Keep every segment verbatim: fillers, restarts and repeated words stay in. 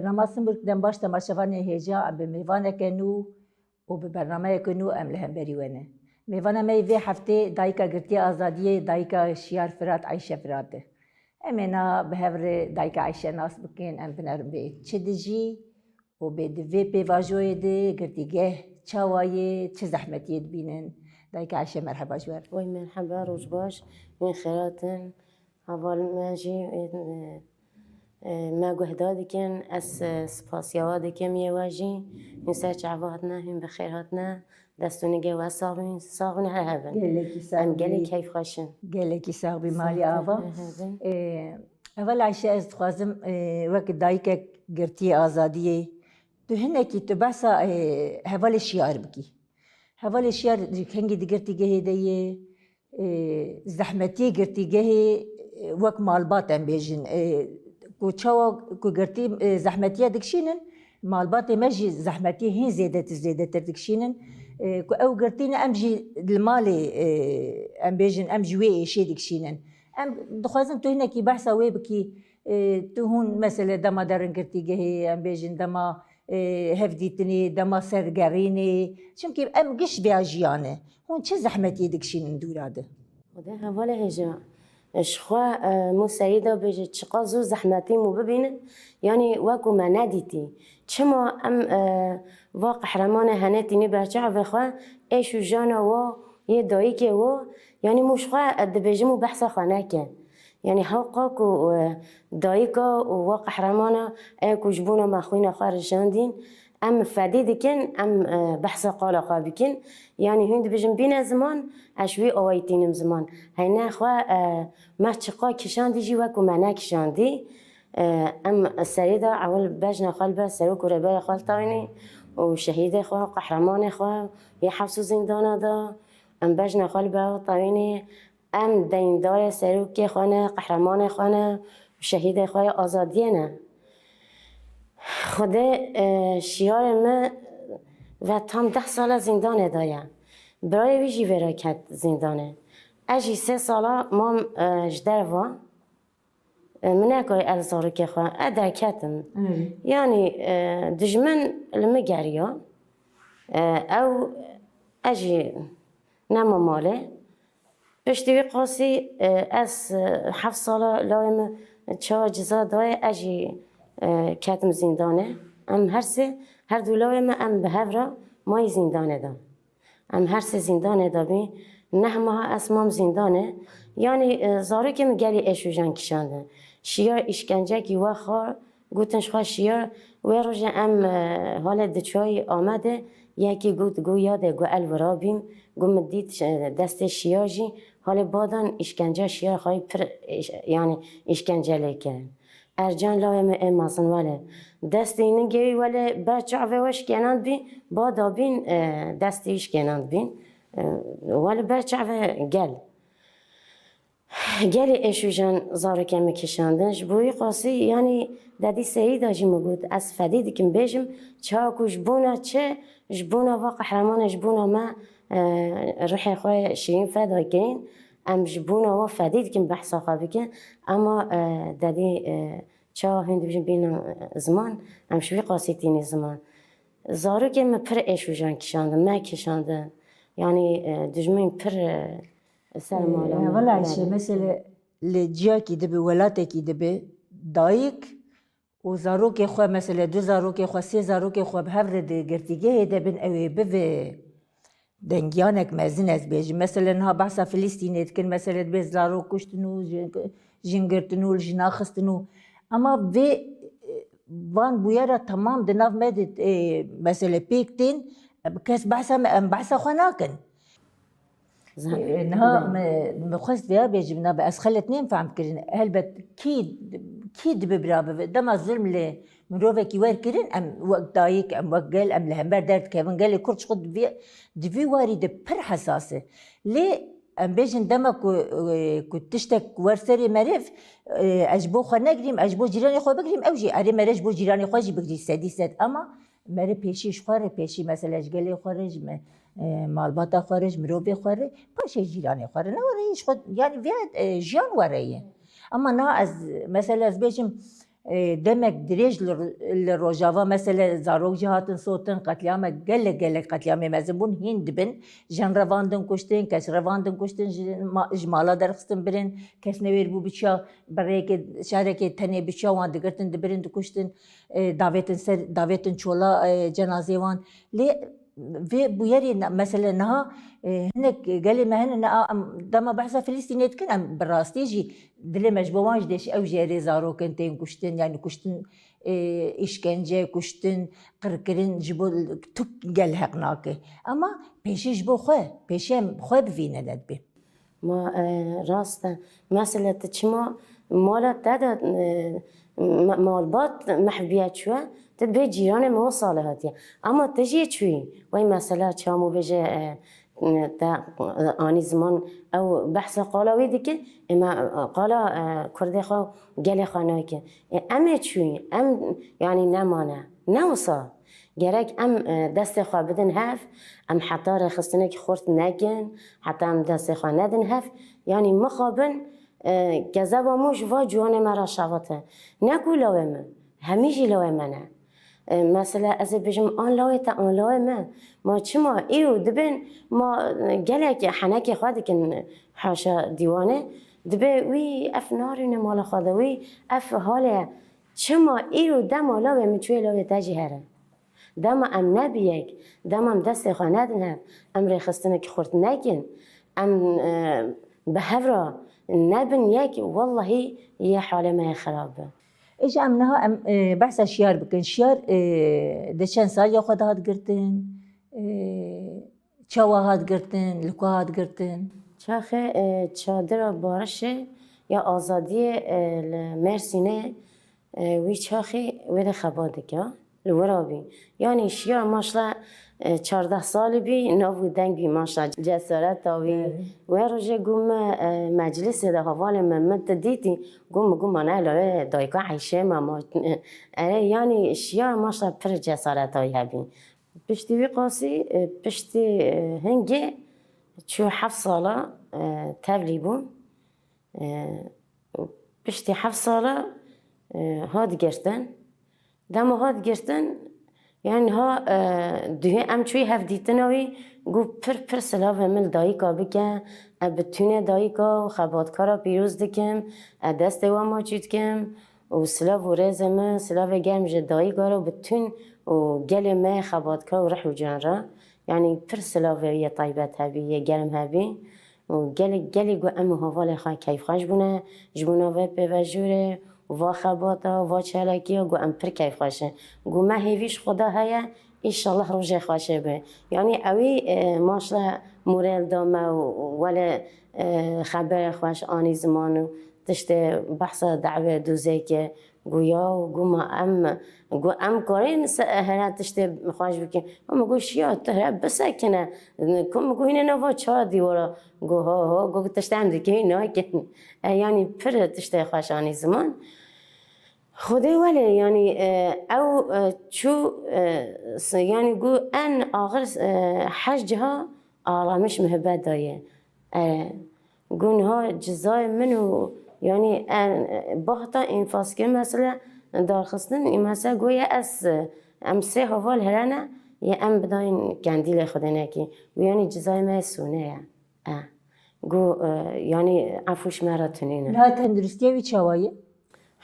Nama Sinburg dem baş temaşevanê hêja em bi mêvaneke nû û bi bernameyeke nû em li hemberî we ne. Mêvana me yê vê heftê dayika girtiya azadiyê, dayika Şiyar Firat, Eyşe Firat e. Em ê na bi hev re dayika Eyşe nas bikin, em binerin bê çi dijî û bê di vê pêvajoyê de girtîgeh çawa ye, çi zehmetiyê dibînin. Dayika Eyşe, merheba ji we re. Wey merheba, roj baş, hûn xêrat in. Hevalên me jî, e, e, me guhdar dikin. Ez, e, spasiya we dikim yê we jî. Hûn ser çava hatine, hûn bi xêr hatine. Dest û nigê we sax bin, sax bin, her hebin. Gelekî sax bî. Em gelek keyfxweş in. Gelekî sax bî, malî ava. Sax bin, her hebin. E, Heval Eyşe, ez dixwazim, e, wek dayikek girtiyê azadiyê, tu hinekî tu behsa, e, hevalê Şiyar bikî. Hevalê Şiyar kengî di girtîgehê de ye, e, zehmetiyê girtîgehê, e, wek malbat em bêjin, e, ku çawa ku girtî, e, zehmetiye dikişînin, malbatê me jî zehmetiyê hîn zêdetir, zêdetir dikişînin. E, ku ew girtî ne, em jî li malê, e, em bêjin, em ji wê êşê dikişînin. Em dixwazin tu hinekî behsa wê bikî, e, tu hûn mesele dema derin girtîgehê, em bêjin dema, e, hevdîtinê, dema sergerînê, çimkî em giş vêya jiyan e. Hûn çi zehmetiyê dikişînin dûra de? Xwedê hevalê hêja. Ji xwe, e, mû serî de bêje, çiqas zû zehmetî mû bibînin, yanî wekû me nedîtî. Çima em, e, va qehremanê henê tînî ber çavê xwe, êş û jana wa, yê dayikê wa, yanî mû ji xwe, e, dibêjim û behsa xwe neke. Yanî hewqa ku, e, dayika û wa qehremana, e, ku ji bona me xwîna xwe rijandîn, em fedî dikin, em, e, behsa qala xwe bikin. Yanî hûn dibêjin bîne ziman, ez ji wî awayî tînim ziman. Heyne xwe, e, me çiqa kişandî jî wekû me nekişandî. E, em serê de ewil bejna xwe li ber serok û rêberê xwe li tayînê û şehîdê xwe, qehremanê xwe yê hefs û zîndana de, em bejna xwe li ber tayînê. Em deyndorê serokê xwe ne, qehremanê xwe ne, şehîdê xwe yê azadiyê ne. Xwedê, e, şiyarê me ve tam deh sala zîndanê de ye. Birayê wî jî vêre ket zîndanê. Ez jî sê sala mam, e, ji derva. E, min nekarî el zarokê xwe, e, derketim. Evet. Yanî, e, dijmin li min geriya. E, ew, ez jî nema malê. Piştî wî qasî, e, ez, e, heft sala lawê min çawa ciza dayê, ez jî, e, ketim zîndanê. Em her sê, her du lawê min em bi hev re mayî zîndanê de. Em her sê zîndanê de bî. Neh meha ez mam zîndanê. Yanî, e, zarokê min gelî êş û jen kişandin. Şiyar îşkencekî we xwar, gotin ji xwe şiyar. Wê rojê em, e, halê diçayî Amedê, yekî got, got, yadê, got, el wira bîm. Got, min dît, e, destê şiyar jî halê badan îşkenca şiyar xwe yî pir, îş-, yanî îşkence lê kirin. Ercan lawê min ê mezin wele. Destê nigê wî wele ber çavê we şikênand bî, bada bîn, e, destê wî şikênand bîn. E, wele ber çavê gel. Gelê êş û jen zarokê min kişandin. Ji bo wî qasî, yanî dedî Seyîda jî min got, ez fedî dikim bêjim, çawa ku ji bona çi, ji bona va qehremanê, ji bona me, e, ruhê xwe şirîn feda kirin. Em ji bona wa fedî dikin behsa xwe bikin, ema, e, dedî, e, çawa hûn dibêjin bînin, e, ziman, em ji wî qasî tînin ziman. Zarokê min pir êş û jen kişandin, me kişandin. Yanî, e, dijmin pir, e, ser mala me. Wela, belê, Eyşe, mesele li ciyakî dibe, welatekî dibe, dayik û zarokê xwe, mesele du zarokê xwe, sê zarokê xwe bi hev re di girtîgehê de bin, ew ê bive dengiyanek mezin, ez bêjim. Mesele niha behsa Filistînê dikin, mesele dibê zarok kuştin û jin, jin girtin û li jina xistin û, ema vê, e, van bûyera temam di nav me de, e, mesele pêk tên, kes behsa me, em behsa xwe nakin. Zan-, e, niha me, me xwest vêya bêjim, na be ez xelet nêm fehm kirin. Helbet kî, kî dibe bira bibe. Dema zulm li mirovekî wer kirin, em wek dayik, em wek gel, em li hember derdikevin. Gelê Kurd ji xwe di vî, di vî warî de pir hesas e. Lê em bêjin dema ku, e, ku tiştek wer serê meriv, e, ez ji bo xwe negirîm, ez ji bo cîranê xwe bigirîm, ew jî erê mere ji bo cîranê xwe jî bigirî sedî sed. Ema Mere pêşî ji xwe re, pêşî mesele ji gelê xwe re, ji me, e, malbata xwe re, ji mirovê xwe re, paşê cîranê xwe re. Ne were ji xwe, yanî vê, e, jiyan were ye. Ama na ez, mesele ez bêjim, E, demek dirêj li, li Rojava, mesele zarok jî hatin sotin, qetlîamek gelek, gelek qetlîamê mezin bûn, hîn dibin, jin revandin kuştin, kes revandin kuştin, ji ma-, ji mala derxistin birin, kes newêr bû biçiya bi rêyekê, şerekê tenê biçiya wan digirtin, dibirin, dikuştin, e, davêtin ser, davêtin çola, e, cenazê wan. Lê vê bûyerê ne, mesele niha, e, hinek gelê me hene, ne, a, em dema behsa Filistînê dikin, em bi rastî jî dilê me ji bo wan jî dêş, ew jê rê zarok in tên kuştin, yani kuştin, e, îşkence, kuştin, qirkirin ji bo tu gel heq nake. Ama pêşî ji bo xwe, pêşî em xwe bivîne ne dibê. Ma, e, rast e. Mesela tu çima mala te de, e, ma-, malbat mehv biye çûye, tu dibê cîranê me wisa lê hatiye. Ama tu jê çûyî. Wey mesela çamu bêje, e, te, e, anî ziman ew behsa qala wî dike, ê me, e, qala, e, kurdê xwe, gelê xwe nake. Ê em ê çûyî, em, yanî nemane. Ne wisa. Gerek em, e, destê xwe bidin hev, em heta rêxistinekî xurt nekin, heta em destê xwe nedin hev, yanî mixabin, e, kezeba Mûş va ciwanê me re şevite. Ne ku lawê min, hemî jî lawê me ne. E, mesela ez ê bêjim an lawê te, an lawê me. Ma çima îro dibên ma, e, gelek henekê xwe dikin haşa dîwanê, dibê wî ev narîne mala xwe de, wî ev halê ye. Çima îro dema lawê min çûyê lawê te jî here? Dema em nebin yek, dema em destê xwe nedin hev, em rêxistinekî xurt nekin, em, e, bi hev re nebin yek, wellahî yê halê me yê xirab be. Îja em niha em, e, behsa Şiyar bikin. Şiyar, e, di çend saliya xwe de hat girtin, e, çawa hat girtin, li ku hat girtin? Çaxê, e, çadira Barişê ya Azadiyê, e, li Mêrsînê, e, wî çaxî wê de xebat dike. Li wir a bî. Yanî Şiyar maşla, e, çardeh salî bî, nav û deng bî maşla, cesareta wî. Evet. Wê rojê got min, e, meclisê de hevalê min, min tu dîtî, got min, got min, ne, lawê dayika Eyşê me ma, e, yanî Şiyar maşla pir cesareta wî hebî. Piştî wî qasî, e, piştî, e, hingê çû heft sala, e, tevlî bû. E, piştî heft sala, e, hat girtin. Dema hat girtin, yani ha, e, duhê em çûyî hevdîtina wî, got pir pir silavê min li dayika bike, ez bi tûnê dayika û xebatkara pîroz dikim, ez destê we maçî dikim û silav û rêzê min, silavê germ ji dayika re û bi tûn û gelê me xebatkar û rih û can re. Yani pir silavê yê taybet hebî, yê germ hebî. Û gelek, gelek got em û hevalê xwe keyfxweş bûne, ji bo navê pêvejûrê û va xebata, va çalakiya, got em pir keyfxweş in. Got me hêvî ji Xweda heye, înşallah rojê xweşê be. Yanî ewî, e, maşla morêl da me û welê, e, xeberê xweş anî ziman û tiştê behsa dawê dûzê kir. Got ya, got ma em, got em karên se-, here tiştê xweş bikin. Ama got şiya tu here bisekine. Ku min got hînê nava çar dîwara. Got ha, ha, got tiştê em dikin nakin. E, yanî pir tiştê xweş anî ziman. Xwedê welê, yanî, e, ew, e, çû, e, s-, yanî got en axir, e, hej ciha aramiş muhebet daye. E, Got niha cizayê min û, yanî, em, bahta înfazkirî, mesela, darxistin, mesela, goya ez, em sê heval here ne, yê em bidayîn kendîlê Xwedê nekî. Û, yanî, cizayê me sûne ye. E. Got, e, yanî, efû ji me re tunîne. Niha tenduristiya wî çawa ye?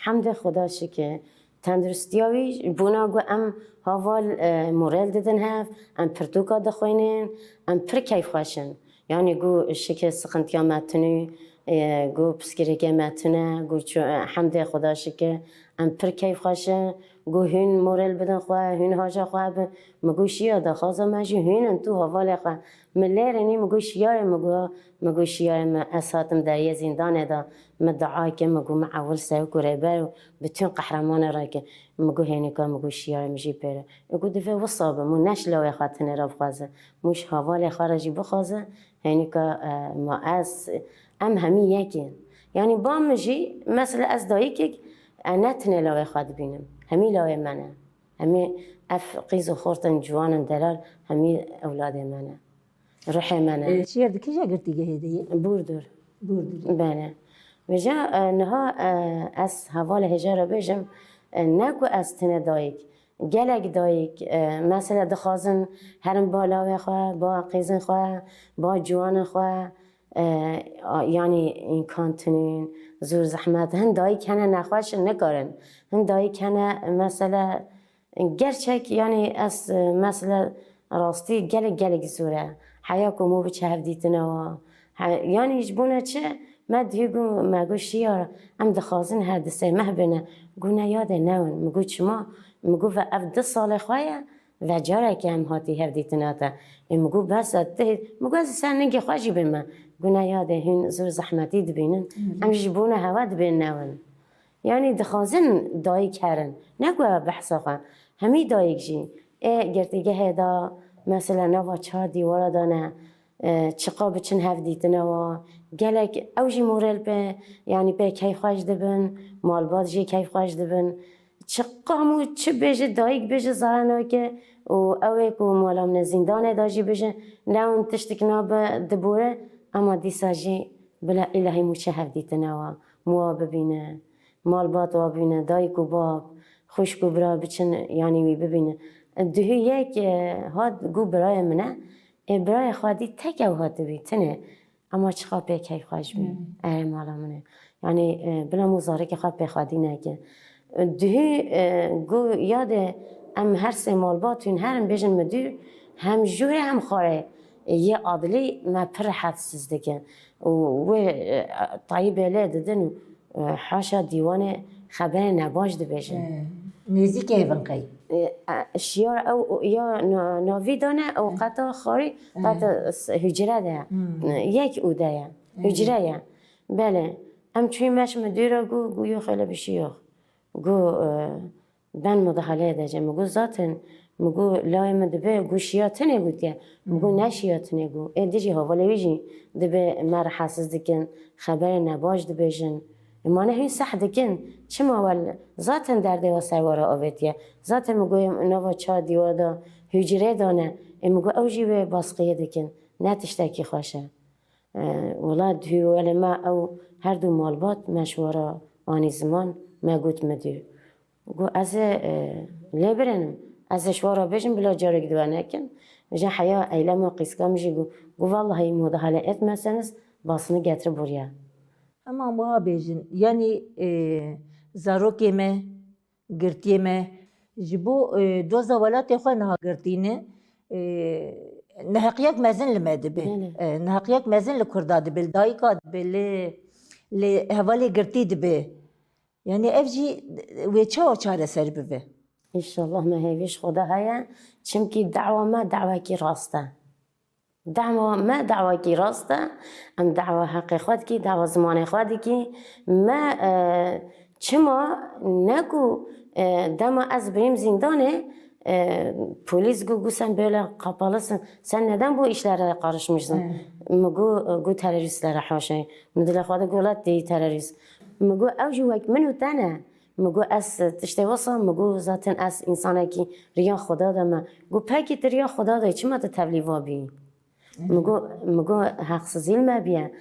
Hemdê Xweda şikir. Tenduristiya wî, bona ku em heval, e, morêl didin hev, em pirtûka dixwînin, em pir keyfxweş in. Yanî ku şikir, siqintiya me tune, e, ku piskirêkê me tune, ku ço-, e, hemdê Xweda şikir, em pir keyfxweş in. Ku hûn morêl bidin xwe, hûn haja xwe bin. Min got şiya daxwaza me jî hûn in, tu hevalê xwe. Min lêrê nî, min got şiyarê, min got, min got şiyarê min, ez hatim deriyê zîndanê de, min dua kir, min got min ewil sewik û rêber û bütün qehremanê re kir. Min got hênika, min got şiyarê min jî pêre. Ê got divê wisa be, min ne ji lawê xwe tinê re bixwaze. Min ji hevalê xwe re jî bixwaze, hênika, e, ma ez, em hemî yek in. Yanî ba min jî, mesela ez dayikek, e, ne tinê lawê xwe dibînim. Hemî lawê me ne. Hemî ev qîz û xort in, ciwan in, delal, hemî ewladê me ne. Ruhê me ne. E, şiir di kîja girtîgehê de ye? Burdur. Burdur. Bele. Vêca, e, niha, e, ez hevalê hêja re bêjim, e, ne ku ez tine dayik, gelek dayik, e, mesela dixwazin herin ba lawê xwe, ba qêzên xwe, ba ciwanên xwe, e, a, yanî îmkan tinin, zor zehmet. Hin dayik hene nexweş in, nikarin. Hin dayik hene mesela Gerçek, yanî ez, e, mesela rastî gelek, gelek zor e. Heya ku mû biçe hevdîtina wa. He, yanî ji bo ne çi? Me dihî got, me got şiyar, em dixwazin her di sê meh bêne. Got ne yadê newin. Min got çima? Min got ve ev du salê xwe ye, ve careke em hatî hevdîtina te. Ê min got bes e, tu, min got ez ser ningê xwe jî bême. Got ne yadê hûn zor zehmetî dibînin. Em jî ji bo ne hewa dibên newin. Yanî dixwazin dayik herin. Ne ku ev behsa xwe. Hemî dayik jî ê girtîgehê de, mesela nava çar dîwara de ne, e, çiqa biçin hevdîtina wa. Gelek ew jî morêl pê, yanî pê keyfxweş dibin, malbat jî keyfxweş dibin. Çiqa hemû çi bêje dayik bêje zere nake û ew ê ku mala min ê zîndanê de jî bêje, lewin tiştik nabe dibore, ema dîsa jî bila îlahî mû çi hevdîtina wa, mû wa bibîne. Malbat wa bîne, dayik û bab, xwişk û bira biçin, yanî wî bibîne. Duhî yek, e, hat got birayê min e, ê birayê xwe dî tek ew hatibî, tinê. Ema çiqa pê keyfxweş bî, Hmm. erê mala min e. Yanî, e, bila mû zarokê xwe pê xwedî neke. Duhî, e, got yadê em her sê malbat hûn herin bêjin midûr, hem jûrê hem xwarê yê adilî me pir rehetsiz dikin. Û wê, e, tayîbê lê didin û E, haşa dîwanê xeberê nebaş dibêjin. E, nêzîkê hevin qey. E, e, şiyar ew o-, ya na-, navî dane, ew E. qeta xwarî, E. qeta s-, hucre de ye. Hmm. E, yek ûde ye. E. Hucre ye. Belê. Em çûyî meş midûra got, got yox, öyle bir şey yok. Got, e, Ben mudahaleyê de ce. Min got zaten, min got layê min dibe, got şiya tinê gotiye. Min got ne şiya tinê got. Ê dijî hevalê wî jî dibe me rehatsiz dikin, xeberê nebaş dibêjin. Ê ma ne hîn seh dikin. Çima wel zaten derdê wa ser wa re avêtiye. Zaten min got nava çar dîwar de hücrê dane. Ê min got ew jî wê basqiyê dikin. Ne tiştekî xweş e. E, wela dihî welê me ew her du malbat me ji we re anî ziman, me got midûr. Got ez ê, e, lê birênim. Ez ê ji we re bêjim bila carek di we nekin. Vêca heya eylema qîska min jî got. Got vallahi müdahale etmezseniz basını getir buraya. Hema wiha bêjin. Yanî, e, zarokê me, girtiyê me, ji bo, e, doza welatê xwe niha girtî ne, e, neheqiyek mezin li me dibe. Belê. E, neheqiyek mezin li Kurda dibe, li dayika dibe, li, li hevalê girtî dibe. Yanî ev jî wê çawa çareser bibe? Înşallah me hêvî ji Xweda heye, çimkî dawa me dawekî rast e. Dawa me dawekî rast e. Em dawa heqê xwe dikî, dawa zimanê xwe dikî. Me, e, çima ne ku, e, dema ez birîm zîndanê, e, polîs got, got sen böyle kapalısın. Sen neden bu işlere karışmışsın? Evet. Mi got, got teröristlere haşa. Mi dilê xwe de got değil terörist. Mi got ew jî wek min û te ne. Mi got ez tiştê wisa, mi got zaten ez însanekî riya Xweda de me. Got pekî tu riya Xweda de, çima tu tevlî va bî? Mi got, mi got heqsizî li me biye.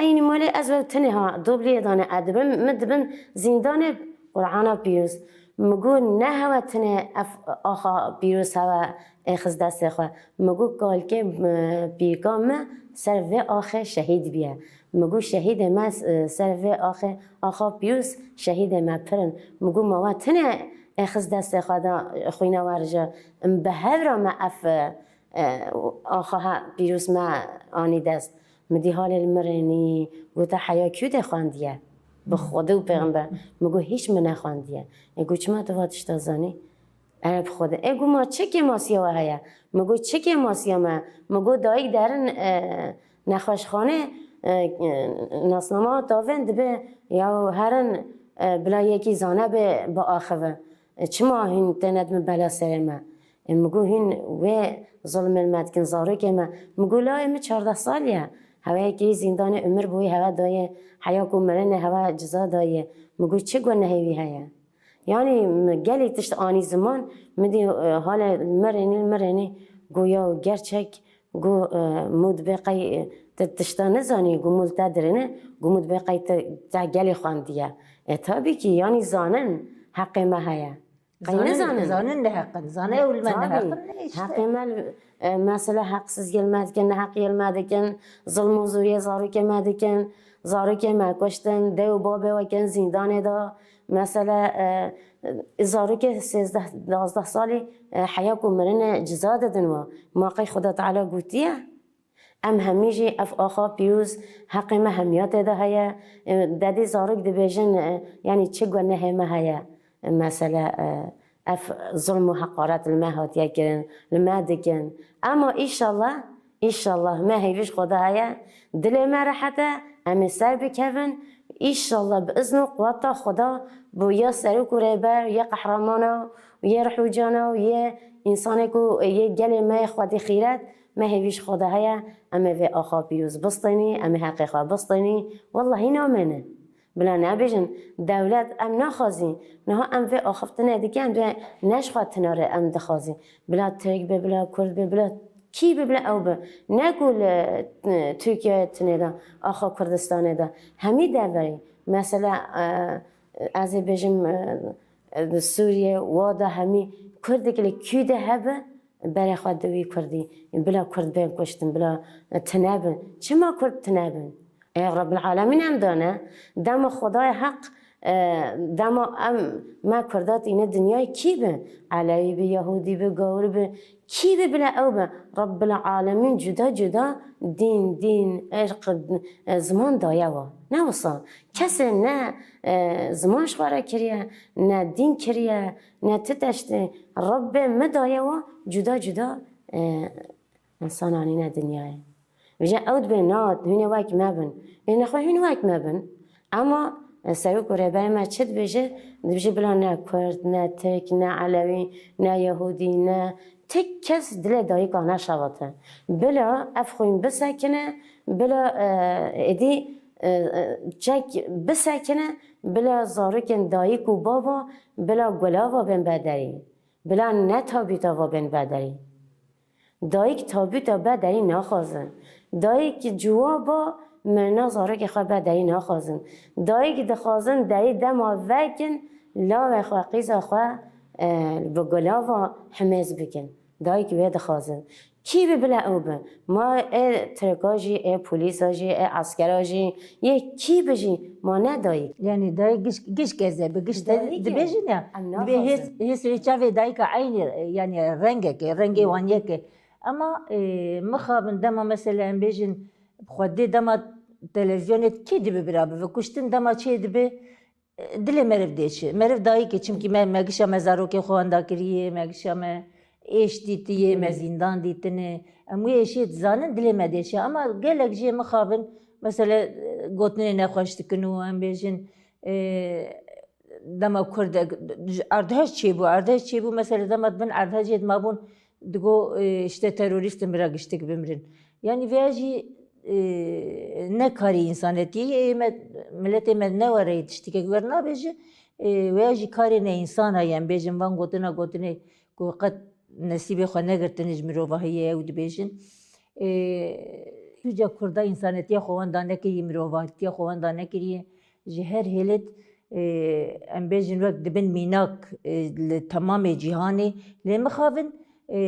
Eynî malê ez ve tinê ha, dobliyê dane edibim, mi dibin zîndanê Qur'ana pîroz. Mi got ne hewe tinê ev axa pîroz hewe êxiz destê xwe. Mi got kalkê, e, pîrka me ser vê axê şehîd biye. Mi got şehîdê me, e, ser vê axê, axa pîroz şehîdê me pir in. Mi got ma we tinê êxiz destê xwe da xwîna werja. Em bi hev re me ev, e, e, axa he pîroz me anî dest. Mi dî halê li min rênî, gote heya kû tê xwendiye? Bi Xwedê û pêxember. Mi got hîç min nexwendiye. Ê got çima tu va tişta zanî? Ere bi Xwedê. Ê got ma çi kêmasiya we heye? Mi got çi kêmasiya me? Mi got dayik derin, e, nexweşxanê, e, e, nasnama tavên dibe ya herin, e, bila yekî zane bê biaxive. E, çima hûn têne dibin bela serê me? E, mi got hûn wê zulmê li me dikin, zarokê me. Mi got layê min çardeh salî ye. Hewe yekî zîndanê umir bûyî hewe dayê, heya ku mirinê hewe ciza dayê. Mi got çi gunehê wî heye? Yanî mi gelî tişt anî ziman, mi dî, e, halê mirinî, mirinî, got ya gerçek, got, e, mû dibê qey, e, Ti tişta nizanî, gumûl te dirine, gumûl bê qey te, te gelê xwendiye. E, tabii ki, yanî zanin heqê me heye. Qey nizanin? Zanin li heqin. Zane ew li me ne heqin, ne işte. Heqê me, e, mesela heqsiziyê li me dikin, neheqiyê li me dikin, zilm û zûriyê zarokê me dikin, zarokê me kuştin, dê û babê we kin zîndanê de. Mesela, e, e, zarokê sêzdeh, duwazdeh salî, e, heya ku mirine ciza didin we. Ma qey Xuda Teala gotiye? Em hemî jî ev axa pîroz heqê me hemiya tê de heye. E, dedê zarok dibêjin, e, yanî çi gunehê me heye? E, mesele, e, ev zulm û heqaret li me hatiye kirin, li me dikin. Ema îşallah, îşallah me hêvî ji Xweda heye, dilê me rehet e, em ê ser bikevin. Îşallah bi izn û quweta Xweda, bi ya serok û rêber, ya qehramana, ya rihûcana, ya însanê ku yê gelê me yê xwedî xîret, me hêvî ji Xweda heye, em ê vê axa pîroz bistînî, em ê heqê xwe bistînî. Wellahî namêne. Bila nebêjin, dewlet em naxwazî. Niha em vê axiftinê dikin, em dê ne ji xwe tinare em dixwazî. Bila Tirk be, bila Kurd be, bila kî be, bila ew be. Ne ku li, e, Tirkiyeyê tinê de, axa Kurdistanê de. Hemî deverî. Mesela, e, ez ê bêjim, e, e, di Sûriyê, wa da hemî Kurdek li kû de hebe, berê xwe di wî Kurdî, bila Kurd bên kuştin, bila tine bin. Çima Kurd tine bin? Ê Rebbil Alemîn em dane, dema Xwedayê Heq, e, dema em, me Kurda tîne dinyayê kî bi? Elewî bi, Yahûdî bi, Gawir bi, kî bi bila ew bi? Rebbil Alemîn cuda cuda dîn, dîn, irq, e, ziman daye wa. Ne wisa? Kesê ne, e, ziman ji xwe re kiriye, ne dîn kiriye, ne ti teştê. Rebbê min daye wa cuda cuda, e, însan anîne dinyayê. Vêca ew dibê na hûn ê wek me bin. Ê nexwe hûn wek me bin. Ema, e, serok û rêberê me çi dibêje? Dibêje bila ne Kurd, ne Tirk, ne Elewî, ne Yahûdî, ne ti kes dilê dayika neşewite. Bila ev xwîn bisekine, bila, e, êdî, e, e, çek bisekine, bila zarokên dayik û bava, bila gulava bên bederî. Bila ne tabûta va bên bederî. Dayik tabûta bederî naxwazin. Dayik cewaba mirina zarokê xwe bederî naxwazin. Dayik dixwazin derî dema vekin, lawê xwe, qîza xwe, e, bi gulava himêz bikin. Dayik wê dixwazin. Kî bi bila ew bi? Ma ê tirka jî, ê polîsa jî, ê eskera jî, yê kî bi jî, ma ne dayik. Yanî dayik giş, giş kez e, bi giş de dibêjin ya. Dibê hês, hês ê çavê dayika eynî, yanî rengek e, rengê wan yek e. Ema, e, mixabin dema mesela em bêjin, xwedê dema televîzyonê kê dibe bira bibe, kuştin dema çê dibe, dilê meriv dê çi? Meriv dayik e, çimkî me, me gişa me zarokê xwe wenda kiriye, me gişa me êş dîtiye, me zîndan dîtine. Em wê êşiyê dizanin, dilê me dê çi? Ema gelek jê mixabin, mesele, gotinê nexweş dikin û em bêjin, e, dema Kurdek, erdhej çêbû, erdhej çêbû, mesele dema di bin erdhejê de mabûn, digo, e, işte terorîst in, bira giştik bimrin. Yanî vêya jî, e, ne karê însanetiyê ye, ê me, miletê me ne were yê tiştikek wernabêje, e, vêya jî karê ne însan a ye, em bêjin van gotina gotinê ku qet nesîbê xwe negirtine ji mirovahiyê ew dibêjin. E, tu ca Kurda însanetiya xwe wenda nekiriye, mirovahitiya xwe wenda nekiriye, ji her hêlêt, e, em bêjin wek dibin mînak, e, li temamê cîhanê, lê mixabin, e,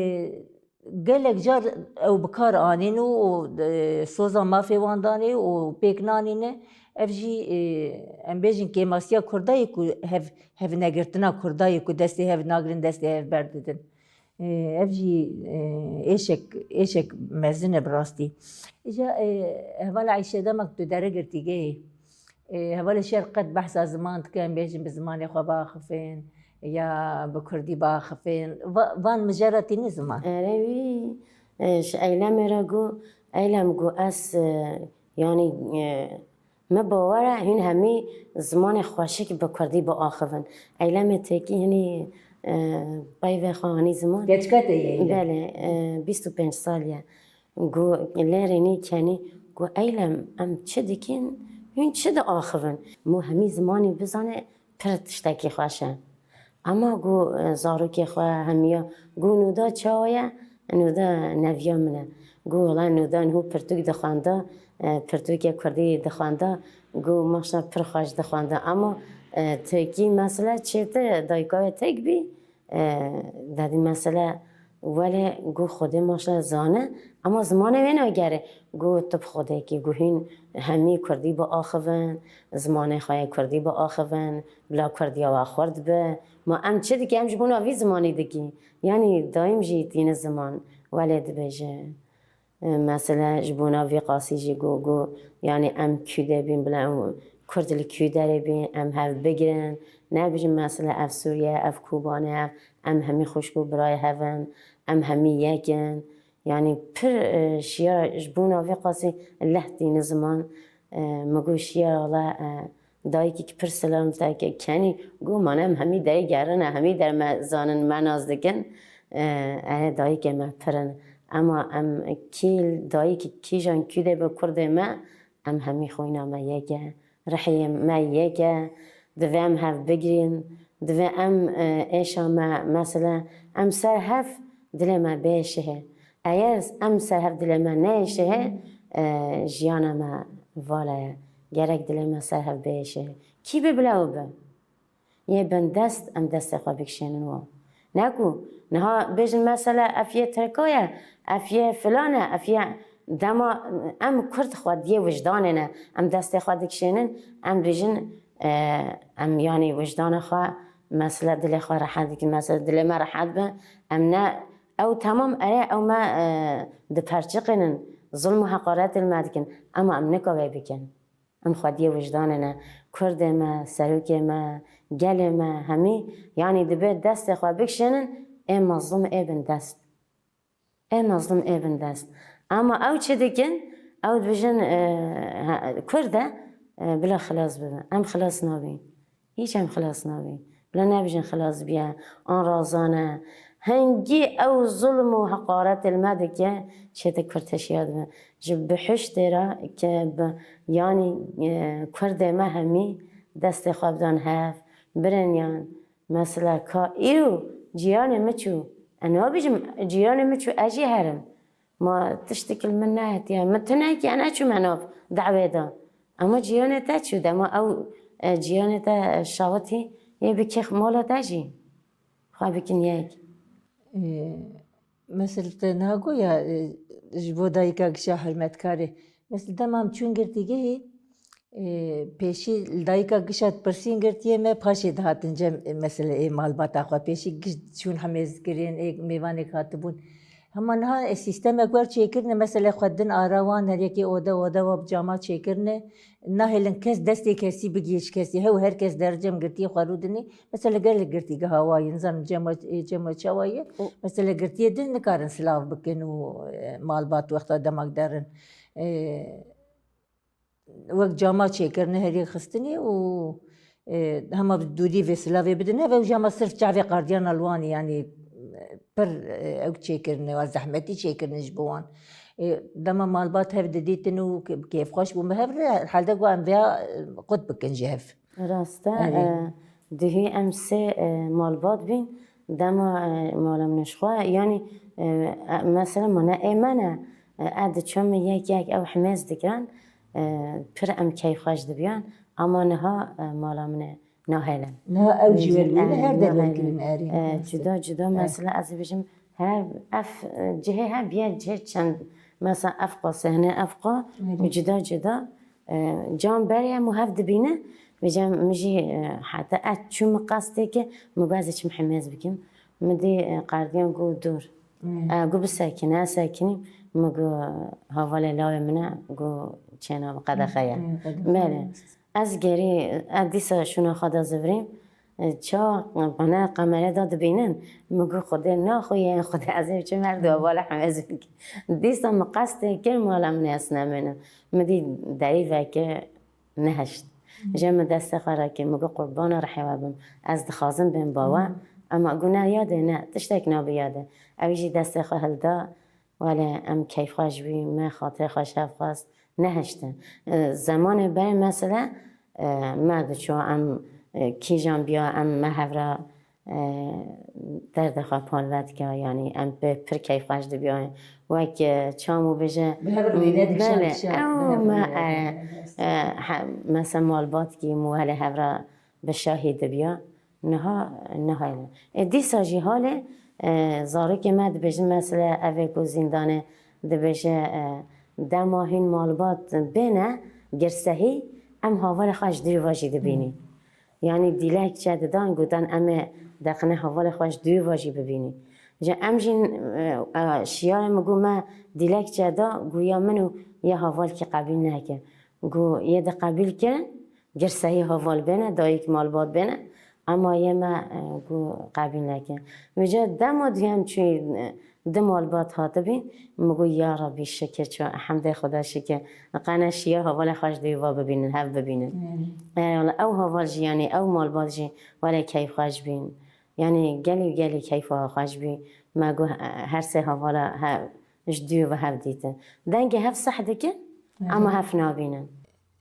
gelek car ew bi kar anîn û, û, e, soza mafê wan danê û pêk nanîne. Ev jî, e, em bêjin kêmasiya Kurda ye ku hev, hevnegirtina Kurda ye ku destê hev nagirin, destê hev berdidin. E, ev jî, e, êşek, êşek mezin e bi rastî. Îja, e, hevala Eyşe, dema ku tu dere girtîgehê, e, hevalê şer qet behsa ziman dike, em bêjin bi zimanê xwe biaxifin ya bi kurdî biaxifin. Va-, van mijara tîne ziman? Erê wî, e, ji Eylemê re got, Eylem got, ez, e, yanî, e, min bawer e hûn hemî zimanê xweşik bi kurdî biaxivin. Eylemê têkî hinî, e, peyvê xwe anî ziman. Keçika te ye Eylem? Belê, e, bîst û pênc salî ye. Got, lê rênî kenî, got, Eylem, em çi dikin, hûn çi diaxivin? Mû hemî zimanî bizane, pir tiştekî xweş e. Ema got, zarokê xwe hemiya, got, nûda çawa ye, Nûda neviya min e. Got, wela nûda niho pirtûk dixwenda, e, pirtûkê kurdî dixwenda, got, maşallah pir xweş dixwenda. Ama, e, tirkî mesela çêtir, dayika wê tirk bî, e, dedî mesela, welê got, Xwedê maşallah zane, ama zimanê wê nagere. Got, tu bi Xwedê kî, got, hîn hemî kurdî biaxivin, zimanê xwe yê kurdî biaxivin, bila kurdiya we xurt bi. Ma em çi dikin? Em ji bona vî zimanî dikin. Yanî dayim jî tîne ziman, welê dibêje. E, mesela ji bona vî qasî jî got, got, yanî em kû de bîn, bila em kurd li kû derê bîn, em hev bigirin. Nebêjin mesela ev Sûriye, ev Kobanê, ev, em hemî xwişk û birayê hev in, em hemî yek in. Yanî pir, e, şiya ji bona vî qasî leh tîne ziman. E, min got, şiya wela, e, dayikek pir silam te ke-, kenî, got, mane em hemî derê gerine, hemî der me zanin, me nas dikin. E, erê dayikê me pir in. Ema em kî dayik kîjan kû de bi kurdê me, em hemî xwîna me yek e, rihê me yek e, divê em hev bigirîn, divê em, e, êşa me, mesela, em ser hev dilê me bêşihê. Eger em ser hev dilê me neyêşihê, e, jiyana me vala ye. Gerek dilê me ser hev bêşihê. Kî bi bila û bi? Yê bindest em destê xwe bikişênin wan. Ne ku niha bêjin mesela ev yê Tirka ye, ev yê filan e, ev yê dema em Kurd xwediyê wijdanê ne, em destê xwe dikişênin, em bêjin, e, em yanî wijdana xwe, mesela dilê xwe rehet dikin, mesela dilê me rehet be, em ne ew temam erê ew me, e, diperçiqînin, zulm û heqaretê li me dikin, ema em nika wê bikin. Em xwediyê wijdanê ne. Kurdê me, serokê me, gelê me, hemî, yanî dibe destê xwe bikişênin, ê mezlûm ê bindest. Ê mezlûm ê bindest. Ama ew çi dikin? Ew dibêjin, e, he, Kurd e, e, bila xilas bibe. Em xilas nabin. Hîç em xilas nabin. Bila nebêjin xilas biye, an razan e. Hingî ew zulm û heqaretê li me dike, çêtir Kurd teşiya dibe. Ji bihuştê re ke bi, yanî, e, Kurdê me hemî destê xwe bidan hev, biriniyan. Mesela ka îro cîranê min çû. Ez nabêjim cîranê min çû, ez jî herim. Ma tiştekî li min nehatiye. Min tu nekî, ez neçûme nav dawê de. Ema cîranê te çû, dema ew, e, cîranê te şawitî, yê bikê mala te jî. Xwe bikin yek. Ee, Mesela te niha goya, e, ji bo dayika gişa hurmetkarê. Mesela dema em çûn girtîgehê, e, pêşî li dayika gişa dipirsîn girtiyê me, paşê dihatin cem, e, mesela ê malbata xwe. Pêşî giş çûn hemêz kirin, ê mêvanek hatibûn. Hema niha, e, sîstemek wer çêkirine, mesela xwe din ara wan, her yekê oda oda wa bi cama çêkirine. Nahêlin kes destê kesî bigihîje kesî. Hew her kes dercem girtiyê xwe rû dinê. Mesela gelek girtîgeha wa ye, nizanim cema, cema çawa ye. Û Mesela girtiyê din nikarin silav bikin û, e, malbat wexta demek derin. E, wek cama çêkirine herî xistinê û, e, hema bi dûrî vê silavê bidin hev, ew jî hema sirf çavê qardiyana li wan e, yanî, e, pir, e, ew çêkirine, wa zehmetî çêkirine ji bo wan. E, dema malbat hev didîtin û ke-, kêfxweş bûn bi hev re, herhalde ku em vêya, e, qut bikin ji hev. Rast e, Erê. E, duhî em sê, e, malbat bîn, dema, e, mala min ji xwe, yanî, e, e, mesela mane ê me ne, e, e diçûn min yek yek ew himêz dikirin, e, pir em keyfxweş dibiyan, ama niha, e, mala min e nahêlin. Niha ew jî Bêjin, welwîne e, her der nahêlin. Welkirin erê. E, Rast e. Cuda cuda, E. Mesela ez dibêjim, her ev, e, cihê hev biye cihê çend, mesela ev qasê hine ev qa, Erê. Cuda cuda. E, can berê em û hev dibîne, vêca min jî, e, heta ez çûm min qestê ke, min got ez ê çim hemêz bikim. Min dî, e, qardiyan got dur. Hmm. E, got bisekine, ez sekinîm. Min got hevalê lawê min e, got çêna min qedexe ye. Hmm, qedexe Belê. Ye. Ez gerî, ez dîsa şûna xwe de zivirîm. E, ça bana kamerê de dibînin. Min got Xwedê naxuye, Xwedê ez ê biçim her du hevala hemêz bikim. Dîsa min qestê kir mala min ê ez nemênim. Min dî derî veke nehişt. Ji min destê xwe rakir, min got, qurbana rihê we bim. Ez dixwazim bêm ba we. Ama got, ne yadê, ne, tiştek nabe yadê. Ew jî destê xwe hilda, welê em keyfxweş bîn, me xatirê xwe ji hev xwest, nehiştin. E, zemanê berê mesela, e, me diçû, em, e, kîjan biya, em me hev re e, derdê xwe parve dike, yanî em pê pir keyfxweş dibiya. Wek, e, çawa bêje, Bi hev re wêne dikişan, belê, dikişan, bi ew hev me, re e, wêne. E, he, mesela malbatkî û helê hev re bi şahî dibiya. Niha, niha ye. E, dîsa jî halê, e, zarokê me dibêjin, mesela evê ku zîndanê dibêje, e, dema hîn malbat bêne girsehî, em havalê xwe ji dûr ve jî dibînî. Yanî dîlek çe didan, gotan em ê deqine havalê xwe ji dûr ve jî bibînî. Ji em jî, e, e, şiyarê min got me dîlek çe da, got ya min û ya havalkî qebîl neke. Got yê di qebîl kirin, girseyî haval bêne, dayik malbat bêne, ema yê me, e, got qebîl neke. Vêca dema duyem çûyî, e, di malbat hatibî, min got ya Rebî şikir, ço hemdê Xweda şikir. Qene şiya havalê xwe ji dûr ve bibînin, hev bibînin. Hmm. E, wala ew haval jî, yanî ew malbat jî wele keyfxweş bîn. Yanî gelî gelî keyfa xweş bî. Me got, e, her sê havala he, ji dûr ve hev dîtin. Dengê hev seh dikin, ama hev nabînin.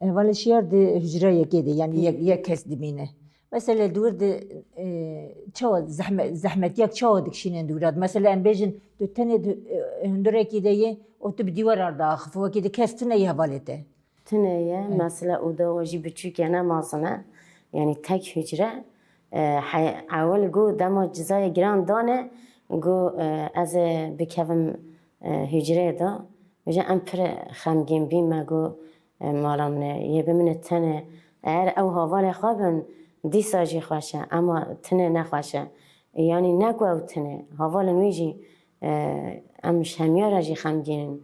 Hevalê şiyar di hucreyekê de, yanî yek, yek kes dimîne. Mesela di wir de, e, çawa zehme-, zehmetiyek çawa dikişînin di wir de? Mesela em bêjin, tu tenê di, e, hundurekî de yê û tu bi dîwar re diaxifî, wekî di kes tune yê hevalê te. Tune ye, mesela oda we jî biçûk e, ne mezin e. Yanî tek hucre. E, he-, ewil got dema cizayê giran dane, got, e, ez ê bikevim, e, hucreyê de. Vêca em pir xemgîn bîn, me got, e, mala min e, yê bi min e tenê. Eger ew havalê xwe bin, dîsa jî xweş e, ema tenê ne xweş e. Yanî ne ku ew tenê, havalên wî jî, e, em ji hemiya re jî xemgîn in.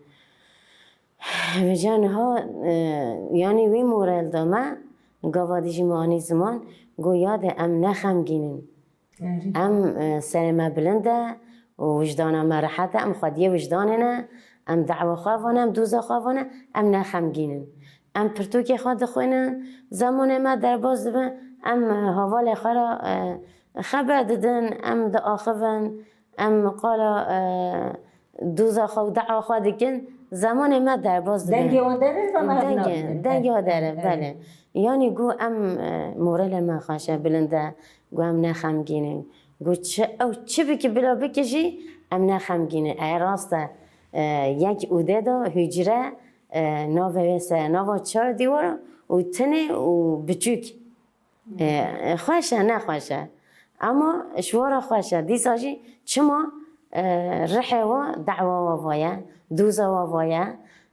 Vêca niha, e, yanî wî morel da me, gava dî jî me anî ziman, got yadê em ne xemgîn in. Erê. Em, e, serê me bilind e û wijdana me rehet e, em xwediyê wijdanê ne, em da'wa xwe vane, em doza xwe vane, em ne xemgîn in. Em pirtûkê xwe dixwînin, zemanê me derbas dibe, em, e, hevalê xwe re, e, xeber didin, em diaxivin, em qala, e, doza xwe û da'wa xwe dikin, zemanê me derbas dibe. Dengê wan derin, me hev nabînin. Dengê wan derin, belê. Yanî got em, e, moralê me xweş e, bilind e, got em ne xemgîn in. Got çi, ew çi bike bila bike jî em ne xemgîn in. Ew rast e, e, yek odê de hucre, e, navê wê se, nava çar dîwar û tenê û biçûk. E, e, xweş e, ne xweş e. Ema ji we re xweş e. Dîsa jî çima, e, rihê we da'wa we vaye, doza we vaye.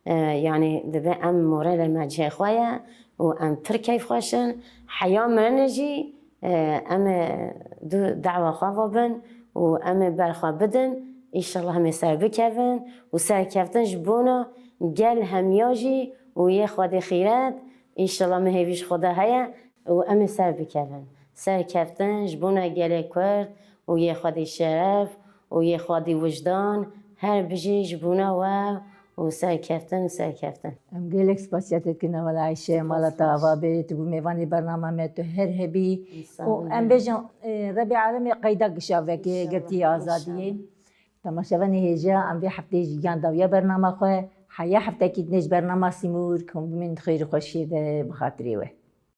E, yanî dibe em moralê me cihê xwe ye û em pir keyfxweş in. Heya min jî, e, em ê du-, da'wa xwe ve bin û em ê ber xwe bidin. Înşallah em ê ser bikevin û serkeftin ji bona gel hemiya jî û yê Xwedê xîret. Înşallah min hêvî ji Xweda heye. û em ê ser bikevin. Serkeftin ji bona gelê Kurd û yê xwedî şeref û yê xwedî wijdan, her bijî ji bona we û serkeftin û serkeftin. Em gelek spasiya te dikin, hevala Ayşe, mala te ava be, tu bû mêvanê bernama me, tu her hebî. Û em bêjin, e, Rebî alemê qeyda gişa veke girtî azadiyê. Temaşevanê hêja, em vê hefteyê jî gihan dawiya bernama xwe. Heya heftekî dinê ji bernama Sîmûr, ku hûn bimînin di xêr û xweşiyê de bi xatirê we.